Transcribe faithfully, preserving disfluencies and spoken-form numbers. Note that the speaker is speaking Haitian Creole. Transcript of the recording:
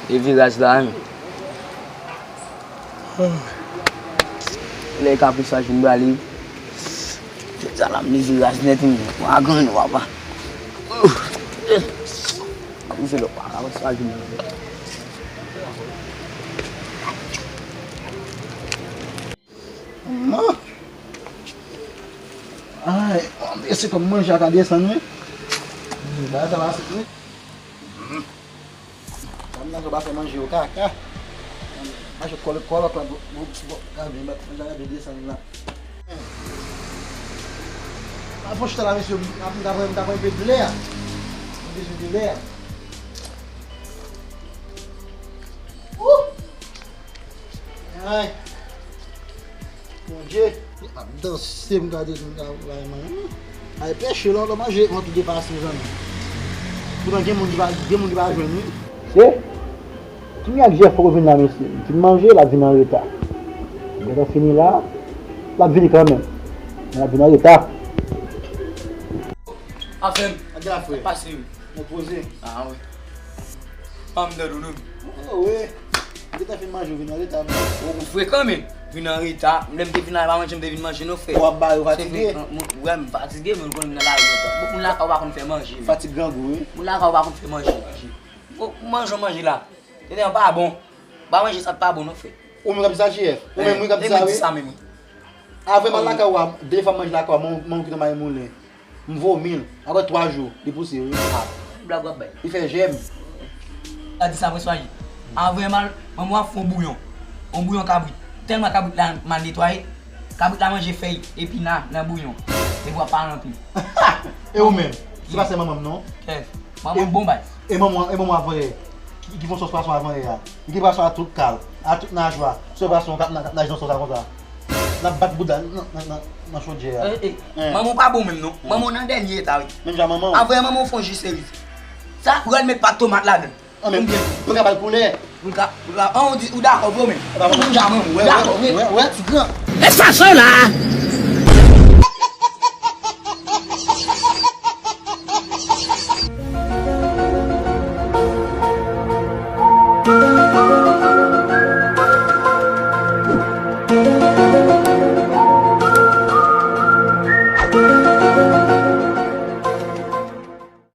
E viraz la menm. Lè kapris la jwenn ba li. Se sa la, m li viraz nèt, m wa grenn, wa pa. Kapris lè pa kapris la jwenn. Manman. Ay, mwen se kòm manje a ka desann, wi. Bagay sa pa sot, wi. Dam nan pa fè manje yo kaka. Mache kòlòt kòlòt la, bon, bon, bon, gade, manje a desann la. Al fon chita la, mesye, m ap, m ta pran, m ta pran enpe dlo a. Mwen bezwen dlo a. Wouh! Ay. Bondye, ap danse, m gade, m gade, m gade, m gade. Ay, pèche, lò, lò, manje, mwen tou depase, zanmi. Poutan gen moun ki pa, gen moun ki pa jwenn, wi. Se? Jimmy ak Jeff poko vin la, mesye. M fin manje, l ap vin an reta. M gentan fini la, l ap vini kanmenm. Men l ap vin an reta. Afè m. Ak la, frè. Pase, wi. Mwen poze. Ah, wi. Fanm nan doudou. Oh, wi. M gentan fin manje, w vin an reta, men. Ou, ou frekan, men. Vin an reta. Lè m te vin la, pa manje, m te vin manje, non, frè. W ap bare, w fatige. Se vre, mwen, wè, m fatige, men ou konnen m nan lari lontan. Bon, moun lakay ou pa konn fè manje, men. Fatig grangou, wi. Moun lakay ou pa konn fè manje, manje. Bon, ou manje, w manje la. Tande, an pa bon. Pa manje sa pa bon, non, frè. Ou menm k ap di sa, J F? Ou menm, wi, k ap di sa, wi. Di sa menm, wi. Avè m al lakay ou a, de fwa m manje lakay ou a, mwen, mwen kite m al moulen. M vomi l. Apre twa jou, li pouse, wi. Ah, blag w ap bay. Li fè jèm. A di sa, mwen swayi. Avè m al, manman w ap fè yon bouyon. Yon bouyon kabrit. Tèlman kabrit la mal netwaye, kabrit la manje fèy epina nan bouyon. Epi w ap pale anpil. E ou menm? Se pa sè manman m, non. Kèt. Manman m bon bay. E manman, e manman avanyè ki, ki fè yon sòs pwason avanyè a. Li gen pwason a tout kal, a tout najwa. Sòs pwason k ap, k ap naje nan sòs la konsa. L ap bat bouda nan, nan, nan, nan chodyè a. Eh, eh. Manman w pa bon menm non. Manman w nan dènye eta, wi. Menm jan manman w. Avanyè manman w fè yon ji seri. Sa pral met pat tomat ladan. An, men, pou ka ba l koulè. Pou ka, pou ka, an, ou di, ou dakò vre, men. Ou dakò, men. Ou dakò, men. Ti gran. E sa, sa la?